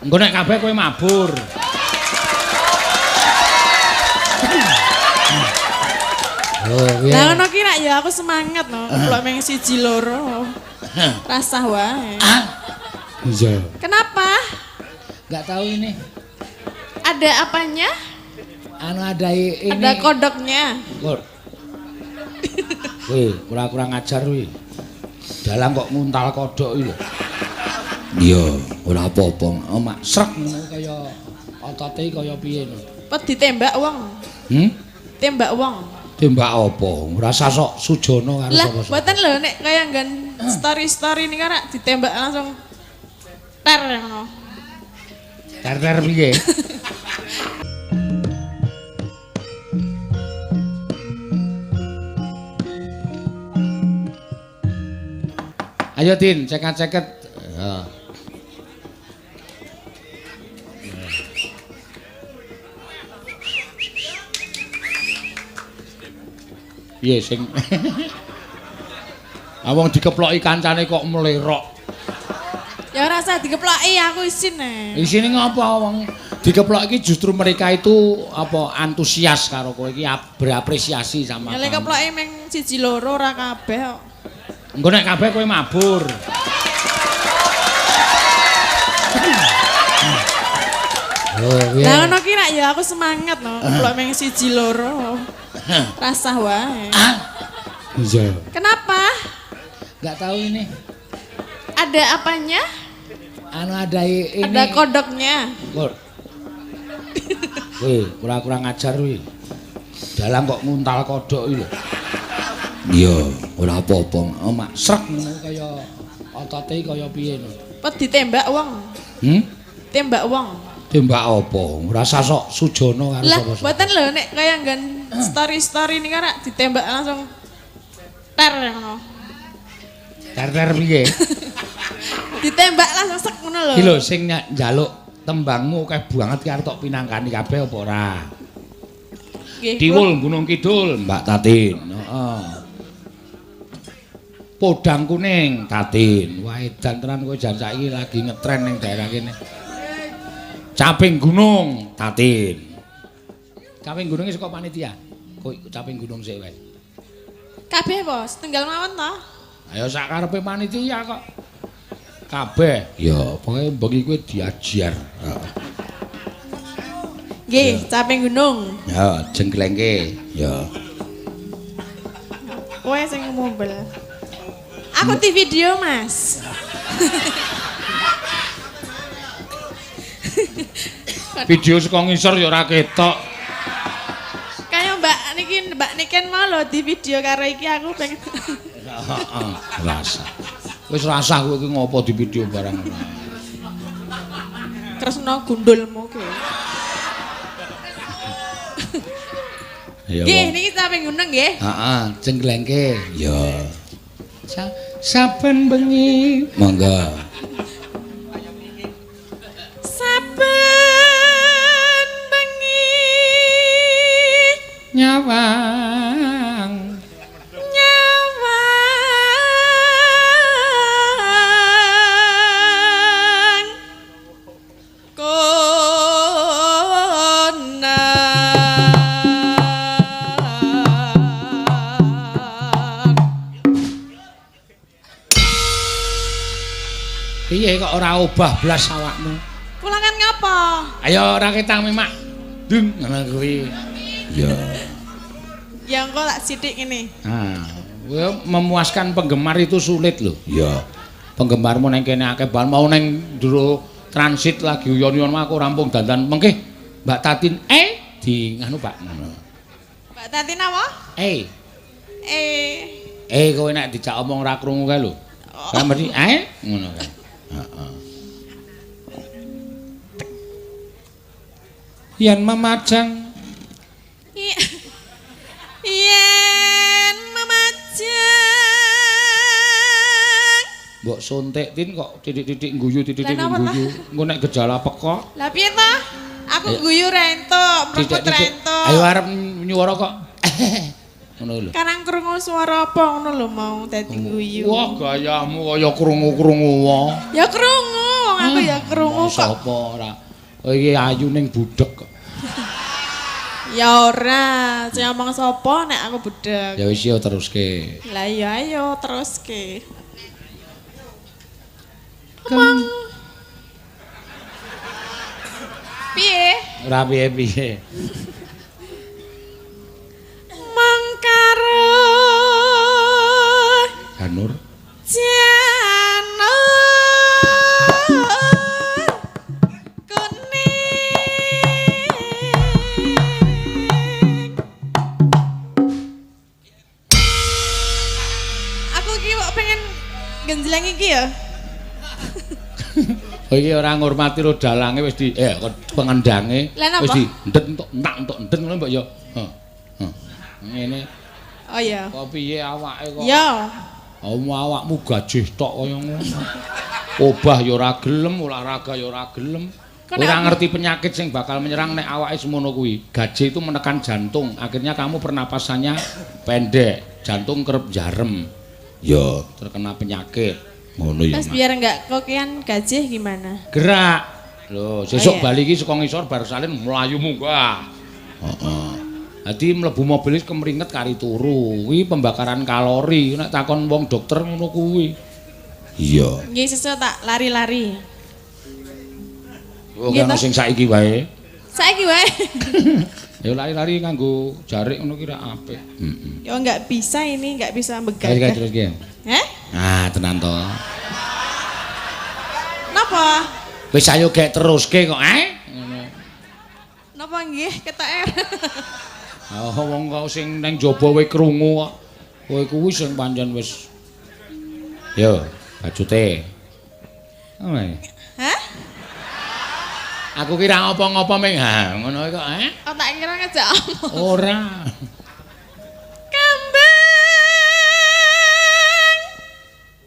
Engko nek kabeh kowe mabur. Oh, iya. Lah ngono ki rak ya aku semangat no. Keplok meng siji loro. Rasah wae. Iya. Kenapa? Enggak tahu ini. Ada apanya? Anu ada ini. Ada kodoknya. Kok. Wih, kurang-kurang ajar kuwi. Dalang kok nguntal kodhok iki lho. Iya, ora apa-apa. Oh, mak srek ngono kaya otote kaya piye ngono. Apa ditembak wong? Hmm? Tembak wong. Tembak apa? Ora usah sok sujono karo Lah, sapa-sapa. mboten lho nek kaya nggon story-story niku rak ditembak langsung ter ngono. Ter-ter piye? Ayo Tin, ceket-ceket. Ya. Piye sing Ah wong dikeploki kancane kok mlerok. Ya ora usah dikeploki aku isin e. Isine ngapa wong dikeplok iki justru mereka itu apa antusias karo kowe iki berapresiasi sama. Ya lek kamu. keploki meng siji loro ora kabeh kok. Engko nek kabeh kowe mabur. Oh, iya. Lah ngono ki rak ya aku semangat no. Keplok meng siji loro. Rasah wae. Iya. Kenapa? Enggak tahu ini. Ada apanya? Anu ada ini. Ada kodoknya. Kok. Wih, kurang-kurang ajar kuwi. Dalang kok nguntal kodhok iki lho. Iya, ora apa-apa. Oh, mak srek ngono kaya otote kaya piye ngono. Apa ditembak wong? Hmm? Tembak wong. Tembak apa? Ora usah sok sujono karo Lah, sapa-sapa. mboten lho nek kaya nggon story-story niku rak ditembak langsung ter ngono. Ter-ter piye? Ditembak langsung sek ngono lho. Iki lho sing njaluk tembangmu akeh banget ki arep tok pinangkani kabeh apa ora? Nggih. Tiwul Gunung Kidul, Mbak Tatin. Heeh. Podang kuning, Tatin. Wah, edan tenan kowe jan saiki lagi ngetren ning daerah kene. Caping Gunung, Tatin. Caping Gunung iki saka panitia. Kowe Caping Gunung sik wae. Kabeh apa? Setunggal mawon to? Ayo sak karepe panitia kok. Kabeh. Ya, pokoke bengi kowe diajar. Heeh. Nggih, Caping Gunung. Ya, jengglengke. Ya. Kowe sing ngumbel. Aku di video, Mas. Video saka ngisor ya ora ketok. Kaya Mbak niki Mbak Niken mau lho di video karo iki aku pengen. Heeh, rasa. Wis rasah kowe iki ngopo di video barang. Kresna gundulmu ki. Ya. Nggih, niki Caping Gunung nggih. Heeh, jengglengke. Ya. Saben bengi. Monggo. Saben bengi Nyawang. nyawang konang. Piye kok ora obah blas awakmu? Kula kan ngapa? Ayo ora ketang memak. Dung ngono kuwi. Ya. Ya engko tak sithik ngene. Ah, kowe memuaskan penggemar itu sulit lho. Iya. Penggemarmu neng kene akeh banget mau neng jero transit lagi uyon-uyon aku rampung dandan mengke Mbak Tatin di nganu Pak ngono. Mbak Tatin apa? Eh, Eh, kowe nek dijak omong ora krungu kae lho. Kan mesti ngono kae. Heeh. Yen memajang yen memajang mbok suntik Tin kok titik-titik guyu titik-titik Lah, napa guyu. Engko nek gejala pekok Lah piye to? Aku guyu ra entuk, mrekut ra entuk. Ayo arep nyuwara kok. Ngono lho. Karang krungu suara apa ngono lho mau dadi guyu. Wah, gayamu kaya krungu-krungu wae. Ya krungu wong aku ya krungu kok. Sapa ora? Oh iki ayu ning budheg kok. Ya ora, sing ngomong sapa nek aku budheg. Ya wis yo teruske. Lah iya ayo teruske. Ngomong. Piye? Ora piye-piye. Mangkaro Janur. Janur kuning. Aku iki kok pengen genjleng iki ya. Oh iki ora ngurmati ro dalange wis di pengendange wis di ndet entuk entak entuk ndet ngono mbok ya. Heeh. Ngene. Oh iya. Kok piye awake kok? Ya. Awakmu gajih tok kaya ngono. Obah ya ora gelem, olahraga ya ora gelem. Ora ngerti penyakit sing bakal menyerang nek awake semono kuwi. Gajih itu menekan jantung, akhirnya kamu pernapasannya pendek, jantung kerep jarem. Ya, terkena penyakit. Ngono ya. Terus biar enggak kokean gajih gimana? Gerak. Lho, sesuk bali iki saka ngisor bar salin mlayu munggah. Heeh. Dadi mlebu mobil wis kemringet kari turu. Kuwi pembakaran kalori. Nek takon wong dokter ngono kuwi. Iya. Nggih sesuk tak lari-lari. Oh, kan sing saiki wae. Saiki wae. Ya lari-lari nganggo jarik ngono ki ra apik. Heeh. Ya enggak bisa ini, enggak bisa begagah. Terus ki. Heh? Nah, tenan to. Napa? Wis ayo gek teruske kok, eh? Ngono. Napa nggih ketoke? Oh, wong kok sing nang jaba kowe krungu kok. Kowe kuwi sing pancen wis. Yo, bajute. Oh. Hah? Aku kira ngopo-ngopo ming ha ngono kok, eh? Oh, tak kira ngejak omong. Ora. Kembang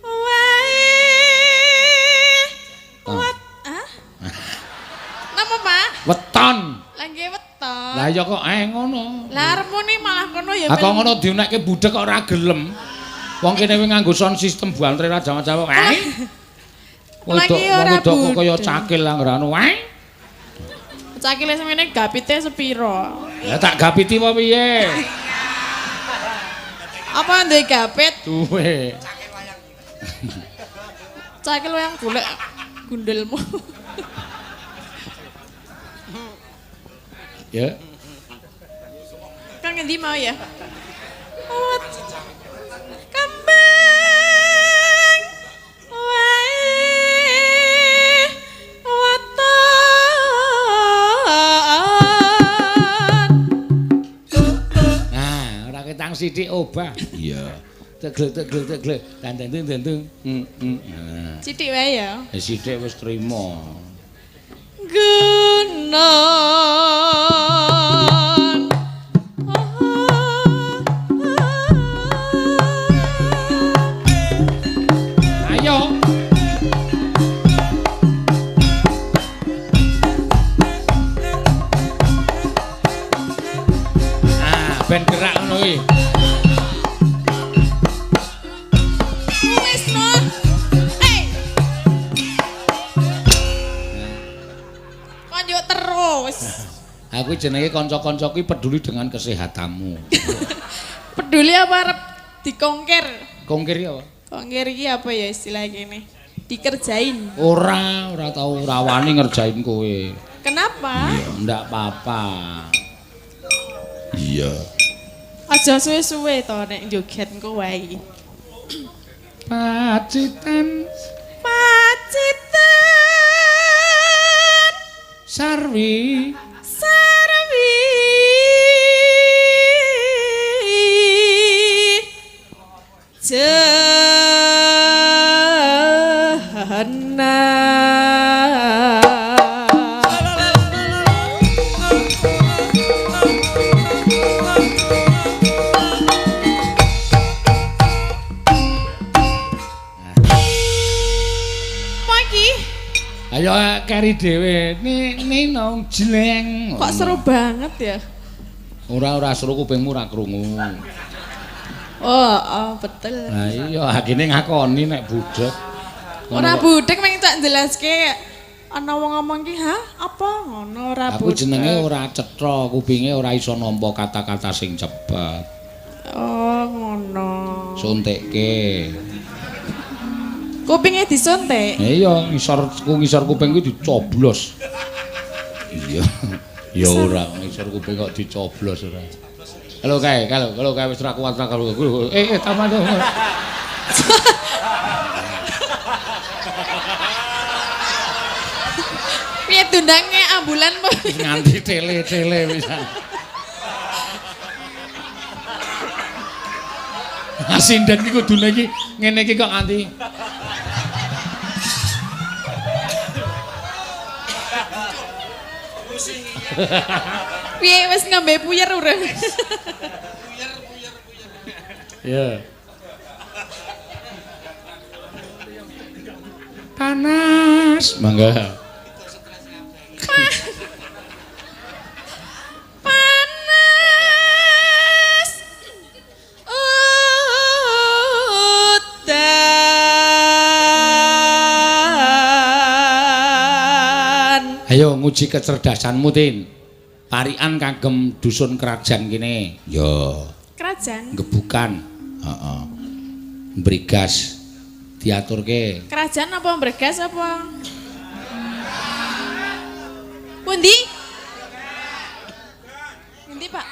wae. Wat, ah? Napa, Pak? Weton. Lah nggih weton. Lah ya kok ngono. Lah arepmu ni malah kono ya. Ha kok ngono diunekke budheg kok ora gelem. Wong kene wis nganggo sound system bantre ra jawa-jawa. Eh. Wedok wedok kok kaya cakil anggrane wae. Cakile semene gapite sepiro? Ya tak gapiti apa piye? Apa duwe gapit? Duwe. Cakil wayang golek gundelmu. Ya. Kan ngendi mau ya? Kembang wae weton. Nah, ora ketang sithik obah. Iya. Teglek teglek teglek dandang dandang. Heeh. Sithik wae ya. Sithik wis trima. Gunung. Ayo. Ah, ben gerak ngono kuwi. Wis no. Hey. Lanjut terus. Aku jenenge kanca-kanca kuwi peduli dengan kesehatanmu. Peduli apa arep dikongkir? Kongkir ya apa? Kongkir iki apa ya istilah gini? Dikerjain. Ora, ora tau ora wani ngerjain kowe. Kenapa? Iya, ndak apa-apa. Iya. Aja suwe-suwe to nek joget engko wae. Pacitan, Pacitan Sarwi, Sarwi Jahana. Ayo keri dhewe. Ni nong jleng. Kok seru banget ya? Ora ora seru kupingmu ora krungu. Oh, oh betul. Lah iya, hakine ngakoni nek budheg. Ora budhek mung tak jelaske ana wong ngomong ki, "Hah, apa?" Ngono ora budhek. Aku jenenge ora cetha, kupinge ora iso nampa kata-kata sing cepet. Oh, ngono. Suntikke. Kupinge disuntik? Iya, ngisor kuping kuwi dicoblos. Iya. Ya ora, ngisor kuping kok dicoblos ora. Halo kae, kalau kae wis ora kuat ra karo. Tambah dong. Piye dundange ambulan po? Nganti tele-tele pisan. Sinden iki kudune iki ngene iki kok nganti. Piye wis ngombe puyer urung? Puyer. Ya. Panas. Mangga. Panas. Udan. Ayo nguji kecerdasanmu, Tin. Parikan kagem dusun kerajaan kene. Ya. Kerajaan? Gebukan. Heeh. Brigas diaturke. Kerajaan apa bregas apa? Pundi? Pundi, Pak?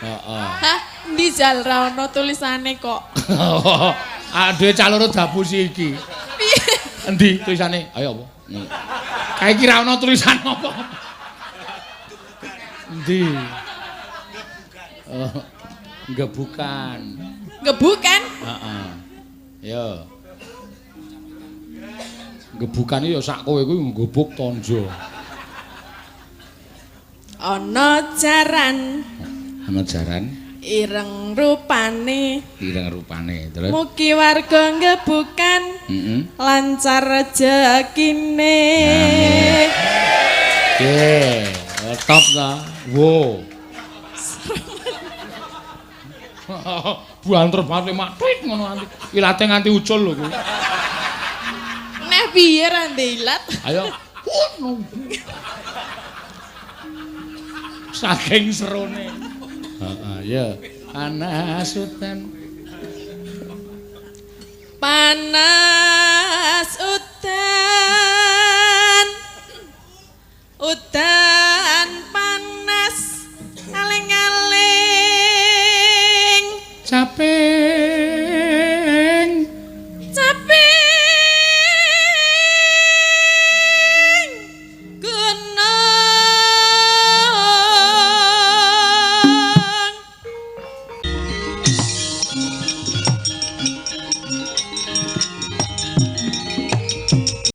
Heeh. Hah, endi jal ra ono tulisane kok. Aduh cah loro dapusi iki. Piye? Endi tulisane? Ayo apa? Kae iki ra ono tulisan apa. Endi? Oh, gebukan. Gebukan? Heeh. Ya. Gebukan iki ya sak kowe kuwi nggebuk tonjo. Ana jaran. Ana jaran. Ireng rupane. Ireng rupane. Terus mugi warga gebukan. Heeh. Lancar rejekine. Oke, top ta. Wo. Buanter banget mak tweet ngono nganti ilate nganti ucul lho kuwi. Neh piye ra ndek ilat? Ayo. Saking serone. Heeh, ya. Panas udan. Panas udan. Udan.